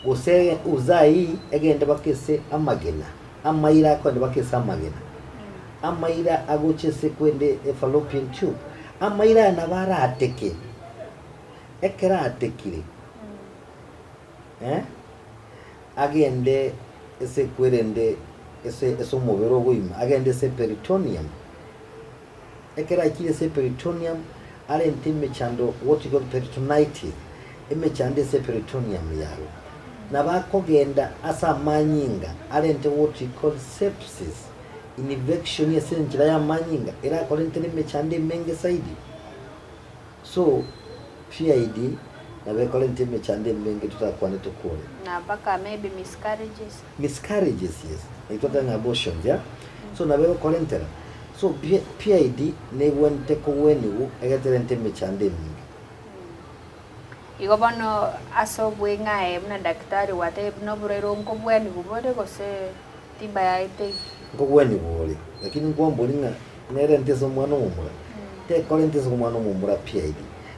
gose uzaa eyio egende mpaka ase amagena, amaira akogenda mpaka ase amagena, amaira agocha ase kwende efallopian tube, amaira aya nabo arateke, ekero atekire, agende ase ekwerende ase ase omobere ogoima, agende ase eperitoneum. Ekero aikire ase eperitoneum, arente emechando what you call peritonitis, emechando ase eperitoneum yago. Nabo akogenda ase amanyinga arente what you call sepsis, infection ase enchera y'amanyinga erakorentere emechando emenge zaidi. So, PID nabo ekorenta emechando emenge totakwane tokore. Na mpaka maybe miscarriages. Miscarriages yes, like twateba ng'a abortions yeah, so nabo egokorentera. So PID negwenerete kogweniwu egeterente emechando emenge. Igo bono ase obweng'aye buna daktari gwatebire buna oborwaire obo nkobweniwu bore gose tiba yaye teiyo? Nkogweniwu ore, lakini nkwambori ng'a nerente ase omwana omomura, tekorenta ase omwana omomura PID,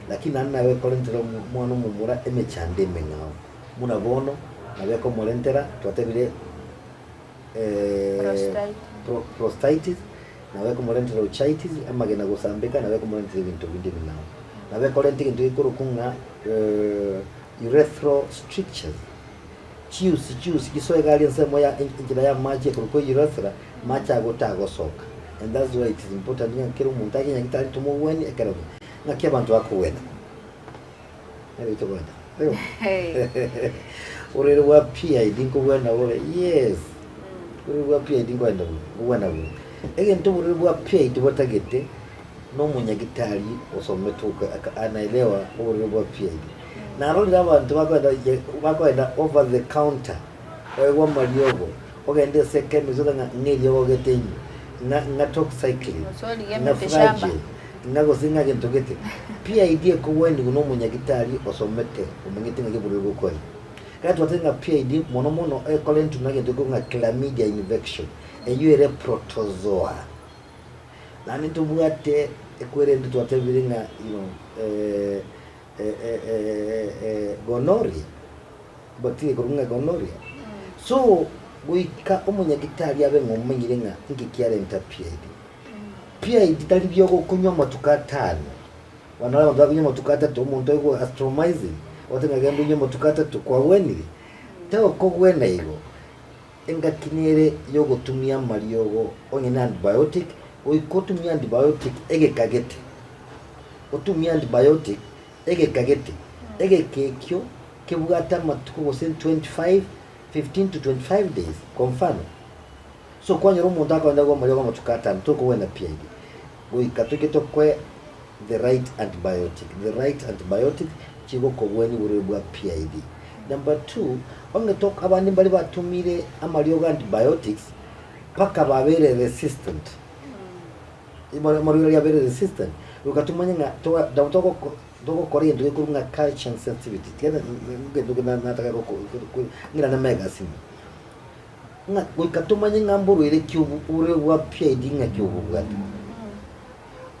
lakini naende nabo ekorentera omwana omomura emechando emeng'ao. Buna bono nabo ekomorentera twatebire prostatitis, nabo ekomorentera ochitis, amagena gosambeka, nabo ekomorentera ebinto binde ebing'ao. Nabo ekorenta egento gekorokwa ng'a urethral strictures, chiusi chiusi chisoe iga aria ensemo ya enchera ya amache ekorokwa urethra, amache ago tagosoka. And that's why it is important ng'a kera omonto aye nyagetari tomogwenie ekero ng'aki abanto bakogwena. Orere bwa PID nkobwena bore, yes, orere bwa PID nkoenda bore, nkobwena bore. Egento oborere bwa PID botagete, na omonyagitari osomete oka aka anaelewa oborere bwa PID. Narorire abanto bakoenda ye bakoenda over the counter, oegwe amariogo, ogende ase echemist otebe ng'a ng'a eriogo gete inywe, ng'a ng'a toxcycline, Gose origie ng'a emete shamba. flagyl. Ng'a gose ng'a gento gete. PID ekogwenigwa nomonyagitari osomete omanyete ng'aki oborwaire bokoira. Ekero twatebire ng'a PID mono mono ekorentwa na egento gekorokwa ng'a chlamydia infection, eyio ere protozoa. Naende ntobwate ekwerende twatebire ng'a you know gonorrhea, bacteria ekorokwa ng'a gonorrhea. So goika omonyagitari abe ng'a omanyire ng'a inki kiarenta PID. PID tari biogokonywa amatuko atano, bono abanto bakonywa amatuko atato, omonto oigwe azithromycin, ogote ng'a genda onywe amatuko atato kwagwenire, togokogwena igo, engaki nere yogotumia amariogo onye na antibiotic, goika otumie antibiotic egeka gete, otumie antibiotic egeka gete, egeka ekio kebwate amatuko gose 25, 15 to 25 days, kwa mfano. So kwanyora omonto akogenda komoria amatuko atano tokogwena PID goika toike tokoe the right antibiotic, the right antibiotic chigokogwenia oborwaire bwa PID. Number two, onge tok abande mbare batumire amariogo antibiotics mpaka babeire resistant, amarwaire aria abeire resistant, goika tomanye ng'a toa nabo togoko togokora egento gekorwa ng'a culture and sensitivity, tiga egento nataka goko ng'irane mega ase inwe. Ng'a goika tomanye ng'a mborwaire ki obo ore bwa PID ng'aki obobwate.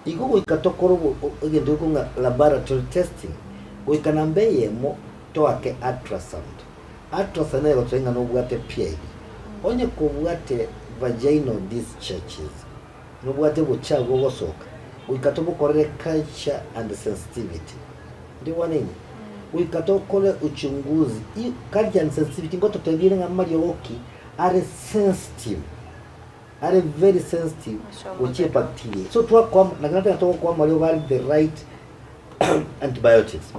Igo goika tokore obo egento gekorwa ng'a laboratory testing, goika namba eyemo toake ultrasound. Ultrasound nere egototebia ng'a nobwate PID. Onye kobwate vaginal discharges, nobwate obochafu bogosoka, goika tobokorere culture and sensitivity. Ndikwane inwe? Goika tokore uchunguzi, i culture and sensitivity ngototebiere ng'a amariogo ki are sensitive, are very sensitive gochia ebacteria. So twakoa naki nateba togokoa amariogo are the right antibiotics.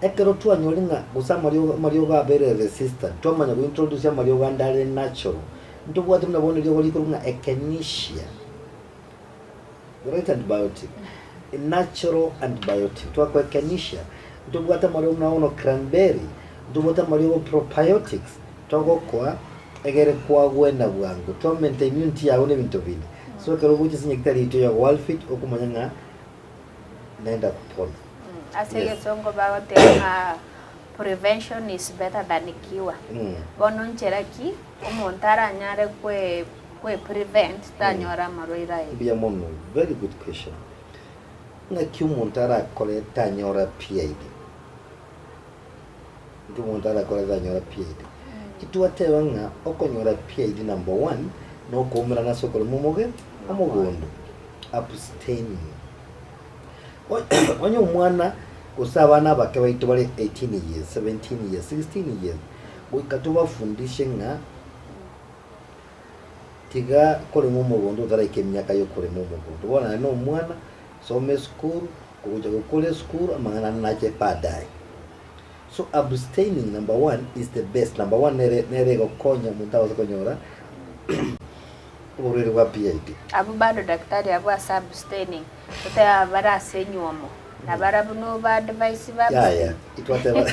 Ekero twanyore ng'a gose amariogo amariogo abere resistant, twamanya go introduce amariogo ande are natural, ntobwate buna bono eriogo rikorwa ng'a echinacea, the right antibiotic, a natural antibiotic, twakoa echinacea, ntobwate amariogo buna bono cranberry, ntobwate amariogo probiotics, togokoa egere kwagwena bwango, twamenta immunity yago na ebinto binde. So ekero ogocha ase nyagetari yaito ya Worldfit, okomanya ng'a naenda kupona. Ase Yes. egesongo bagoteba ng'a prevention is better than cure. Bono nchera ki omonto aranyare kwe kwe prevent tanyora amarwaire aya? Mbuya mono, very good question. Ng'aki omonto arakore tanyora PID? Nki omonto arakore tanyora PID? Itwateba ng'a okonyora PID number one, nokoumerana ase okorema omoge omogondo, abstaining. Onye omwana gose abana abake baito bare 18 years, 17 years, 16 years, goika tobafundishe ng'a tiga korema omogondo otaraika emiaka ya okorema omogondo. Bono aye na omwana, soma esukuru, kogocha gokora esukuru amang'ana ande nache baadaye. So abstaining number one is the best, number one nere nere egokonya omonto abase konyora oborwaire bwa PID. Abwo bado daktari abwo ase abstaining, totebe bare ase enywomo, nabarabwo noba advise ba Yaya, abstain? itwateba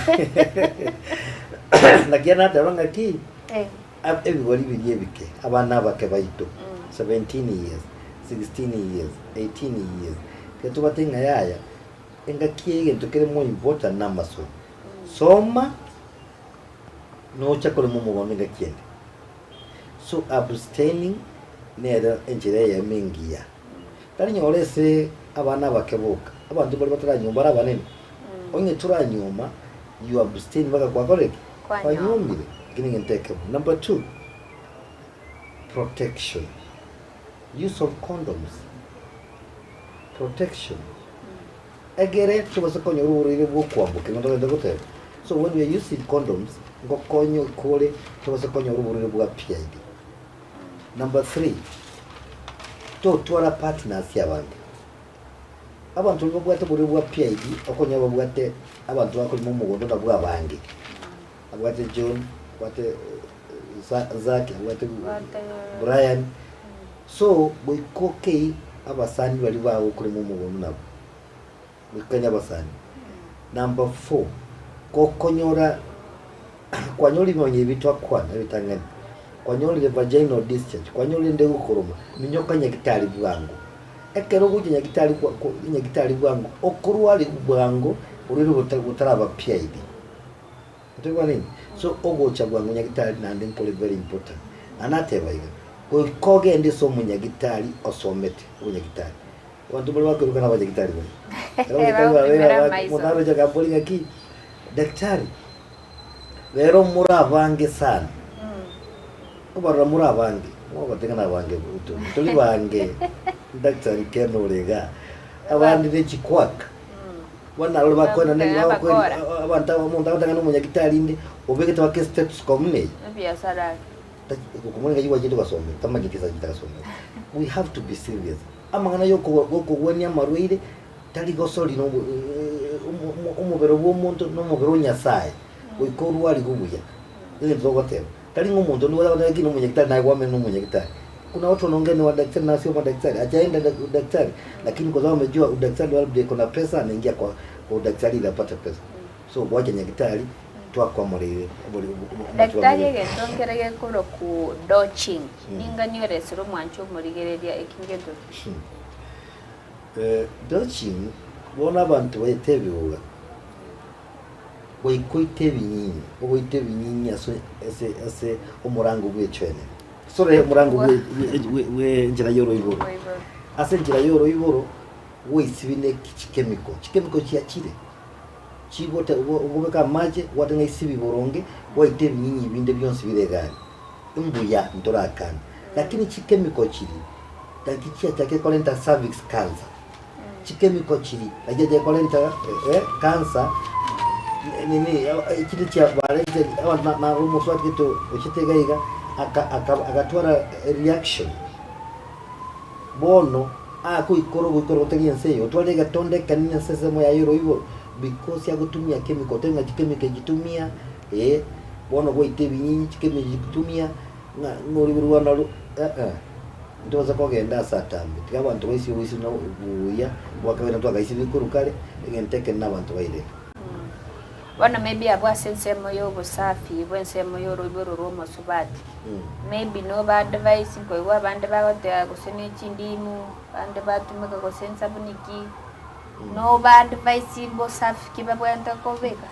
naki nateba ng'aki, Eh. ab- ebigori biria ebike, abana abake baito, 17 years, 16 years, 18 years, tiga tobatebie ng'a yaya, engaki eye egento kere more important na amasomo. Soma, nocha korema omogondo engaki ende. So abstaining nere enchera eyemo engiya. Tari nyora ase abana abake boka, abanto baria bataranywa bare abanene, onye toranyuoma you abstain mpaka kwakorire ki? Kwanyuoma. Kwanyuomire. Ekio negento ekemo. Number two, protection, use of condoms, protection. Egere tobase konyora oborwaire bwa okoambokia nigo togende goteba. So when we are using condoms, ngokonya kore tobase konyora oborwaire bwa PID. Number three, totwara partners abange. Abanto baria babwate oborwaire bwa PID, okonyora babwate abanto bakorema omogondo nabwo abange. Abwate John, abwate Zack, abwate Brian. So goika okei abasani baria bagokorema omogondo nabwo, goikanya abasani. Number four, gokonyora kwanyorire ebimanyererio ebi twakwana ebitang'ani, kwanyorire vaginal discharge, kwanyorire ende egokoroma, minyoka nyagitari bwango. Ekero ogocha nyagitari kwa kwa nyagitari bwango, okorwariwa bwango orwaire gota gotaraba PID. Ntoigwane nini? So ogocha bwango nyagitari naende nkore very important. Naende nateba iga, goika ogende ase omonyagitari osomete obonyagitari. Abanto mbare bakoiroka na abanyagitari baria. Ekero abanyagitari babeire Bagopimera abake, amaiso. omonto aroche akambori ng'aki, daktari, rero more abange sana. Nkobarora more abange, mogotenga na abange tori bange, daktari Ken ore igaa, abande ne chikwaka. Bono naroro bakoenana Bagoteba bakoen abakora. abanto aba omonto agotang'ana omonyagitari inde, obegete baka estethoscope buna eye. Ebiasara ake. Okomanya ng'ai gwachete ogasomera, tamanyeti ase achete agasomera. We have to be serious. Amang'ana ya oko gokogwania amarwaire, tari gosori na obo omo omobere bwa omonto na omobere o Nyasaye, goika orwarigwe buya. Egento togoteba, tari ng'a omonto onde goteba ng'a lakini omonyagitari naye kwamenya na omonyagitari. Kuna watu wanaongea ni wadaktari na sio madaktari, hajaenda udaktari, lakini kwa sababu amejua udaktari labda iko na pesa, anaingia kwa kwa udaktari ili apate pesa. So gwacha nyagitari twakwamorire Daktari egento nkere gekorokwa douching, ninga nioresire omwancho omorigereria eki ngento ki? Douching bono abanto baete ebiuga. Goika oite ebinyinyi, ogoita ebinyinyi ase ase ase omorango bw'echwenero. Sore omorango bwe bwe bwe enchera y'oroiboro. Ase enchera y'oroiboro, gwaisibi ne chichemical, chichemical chiachire, chigote okobeka amache, gwateba ng'a isibi boronge, gwaita ebinyinyi binde bionsi bire iga aria. Mbuya ntorakane, lakini chichemical chiria, naki chiachakire korenta cervix cancer. Chichemical chiria nachi chiachakire korenta cancer, nini chinde chiabarentire abanto na na omosubati gete ochete iga iga, aka aka agatwara reaction. Bono akoikora ogoikora gotari ense eye, otware egetonda ekenene ase ensemo yaye oroiboro, Because agotumia chemical, otebe ng'a chichemical echi tumia, eh, bono gwaita ebinyinyi chichemical echi tumia, ng'a ng'a oribe rwanda ru eh eh. Ntobasa kogenda ase atambe, tiga abanto baisibe oboisibi na obuya, bwa kawaida twagaisibi korwa kare, egento ekero na abanto baireke. Bono maybe abwo ase ensemo ya obosafi bwa ensemo ya oroiboro rwa omosubati, maybe noba advise nkoigwa abande bagoteba gose ne chindimu, abande batumeka gose ensabuni ki, noba advise mbosafi ki babwenerete kobeka?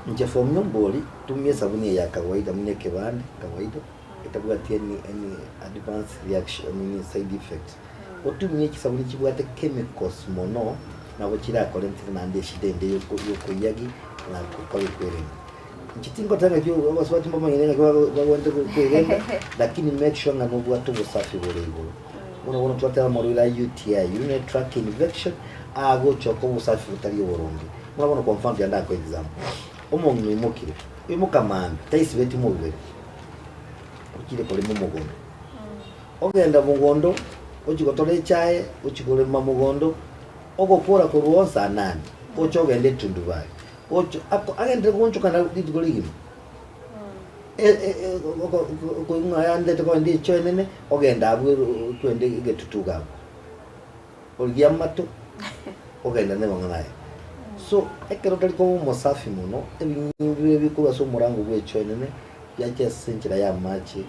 Inche for me ombori, tumia esabuni eye ya kawaida buna ekebande kawaida, etabwati any any advance reaction nini side effects. Otumie chisabuni chibwate chemicals mono, nabo chirakorentere naende eshida ende yoko yokoiyagi na gokora kwerenda. Inche tingoteba ng'aki abasubati mbamanyire ng'aki bago bagwenerete go kwerenda, lakini make sure ng'a nobwate obosafi bore igoro. Bono bono twateba amarwaire a UTI, urinary tract infection, agochoka obosafi botari oboronge. Buna bono kwa mfano tiga ndakoe example, omong'ina oimokire, oimoka maambia, taisibeti mobere, ochire korema omogondo. Ogenda mogondo, ochia gotora echae, ochia korema mogondo, ogokora korwa oo saa nane, oche ogende etundubari, oche ako agenderere goonchokana rituko rigima. Okoigwa ng'a aendete kogenda echoo enene, ogenda abwo twende egetutu iga abwo, origia amato, ogenda na amang'ana aye. So, ekero otari koba omosafi mono, ebinyinyi biria bikorwa ase omorango bwa echoo enene, biacha ase enchera ya amache,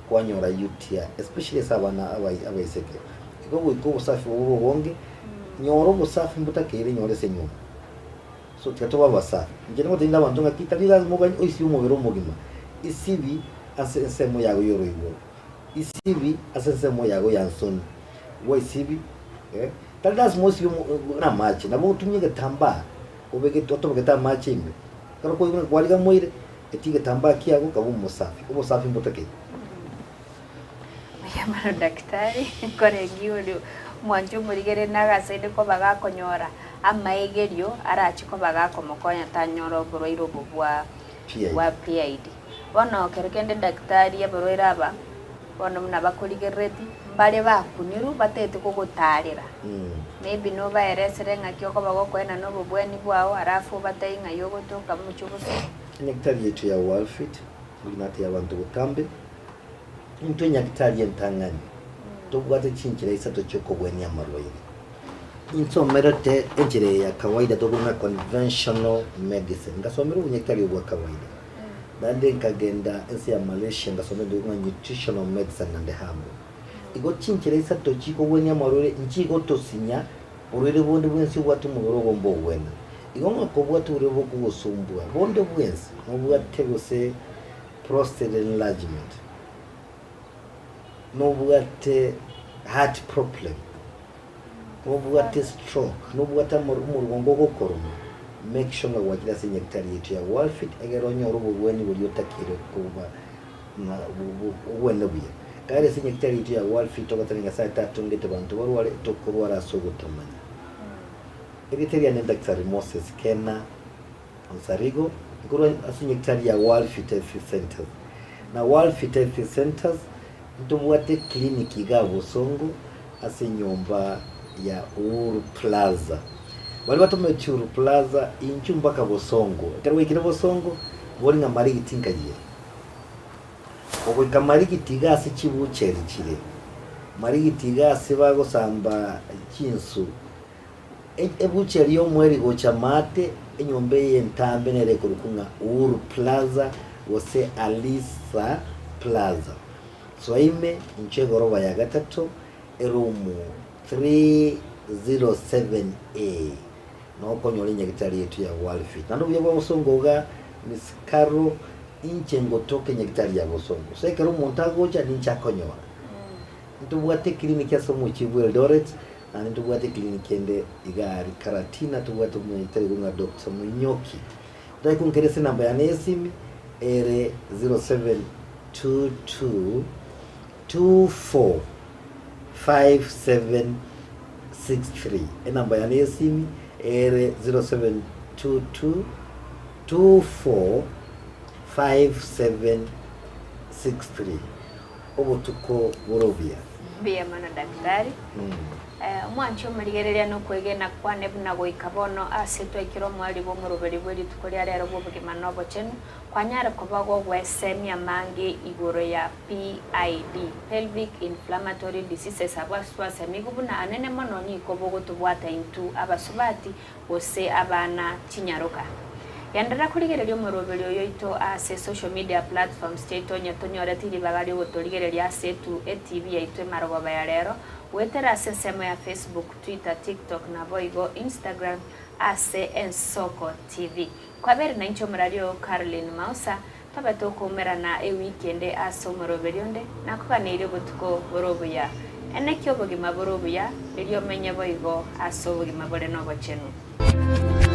kwanyora UTI especially ase abana abaiseke. Igo goika obosafi bobe obonge, nyora obosafi mbotakeire nyora ase enyomba. So tiga tobe abasafi. Inche nigo ntebia abanto ng'aki tari lasima oganye oisibe omobere omogima, isibi ase ensemo yago y'oroiboro, isibi ase ensemo yago ya nsoni, gwaisibi eh, tari lasima osibe na amache, nabo otumie egetambaa obegete otobegete amache ime, ekero kwaigure kwarigamoire. Etia egetambaa kiago kaba omosafi, obosafi mbotakeire. Mbuya mono daktari, nkorengia oria omwanchi omorigereria nagasaide koba gakonyora amaegerio arache koba gakomokonya tanyora oborwaire obo bwa bwa PID. Bono kero kende daktari abarwaire aba bono buna bakorigerereti mbare bakunirwe batagete kogotarera maybe nobaeresere ng'aki okoba gokoenana obobweni bwao alafu obatebie ng'ai ogotoka mochie obosio. Enyagitari yaito ya Walfit nigo natebia abanto botambe, intwe enyagitari entang'ani tobwate chinchera isato chi'okobwania amarwaire. Insomerete enchera eye ya kawaida tokobuna conventional medicine, ngasomera obonyagitari obwa kawaida. Naende nkagenda ense ya Malaysia ngasoma ebinto buna nutritional medicine and herbal. Igo chinchera isato chikogwenia amarwaire nchigotosinya borwaire bonde bwensi obwate omobere ogo mbogwena. Igo ng'a kobwate oborwaire bokogosumbua bonde bwensi nobwate gose prostate enlargement, nobwate heart problem, nobwate stroke, nobwate omorugongo ogokoroma, make sure ng'a gwachire ase enyagitari yaito ya Walfit egere onyore oborwani boria otakeire koba ng'a ogwene buya. Ekagera ase enyagitari yaito ya Walfit togoteba Nyasaye tatongete banto barware, tokorwara ase ogotamanya. Erieta riane Daktari Moses Kena Onsarigo, nkorwa ase enyagitari ya Walfit Health Centers. Na Walfit Health Centers ntobwate eclinic igaa Bosongo ase enyomba ya Uhuru Plaza. Baria batometi Uhuru Plaza inchuo mpaka Bosongo. Ekero gwaikire Bosongo, bori ng'a Marigiti nkayie. Ogoika Marigiti iga ase chibucheri chire, Marigiti iga ase bagosamba chinsu, Ebucheri y'omweri gocha maate, enyomba eye entambe nere ekorokwa ng'a Uhuru Plaza gose Alisa Plaza. Soa ime inche egoroba ya gatato, eroom 307A, noo okonyora enyagitari yaito ya Walfit. Naende obuya bwa bosongo iga, Miss Carol, inche ngotoka enyagitari ya bosongo. So ekero omonto agocha ninche akonyora. Ntobwate eclinic ase omochie bwa Eldoret, Naende ntobwate eclinic ende iga aria Karatina, tobwate omonyagitari okorwa ng'a Doctor Munyoki. Otake konkera ase enamba yane y'esimi ere 0722 24 5763. Enamba yane y'esimi ere 0722 24 5763. Obotuko bore obuya. Mbuya mono daktari. Omwanchi omorigereria nokwegena kwane buna goika bono ase twaikire omoerio bw'omoroberi bwe rituko ria rero bw'obogima na obochenu, kwanyare koba gogwesemia amange igoro ya PID, Pelvic Inflammatory Diseases, abwo ase twasemigwe buna anene mono nigo bogotobwata intwe abasubati gose abana chinyaroka. Genderera korigereria omoroberi oyo oito ase social media platforms chiaito onye tonyoreti ribaga riogotorigereria ase etu etv yaito emarogoba ya rero goetera ase ensemo ya Facebook, Twitter, TikTok naboigo Instagram ase Ensoko TV. Kwabere nainche omorari oo Caroline Mausa, tobe tokoumerana ewiki ende ase omoroberi onde, nakoganeirie obotuko bore obuya. Enekia obogima bore obuya, erio omenye boigo ase obogima bore nobochenu.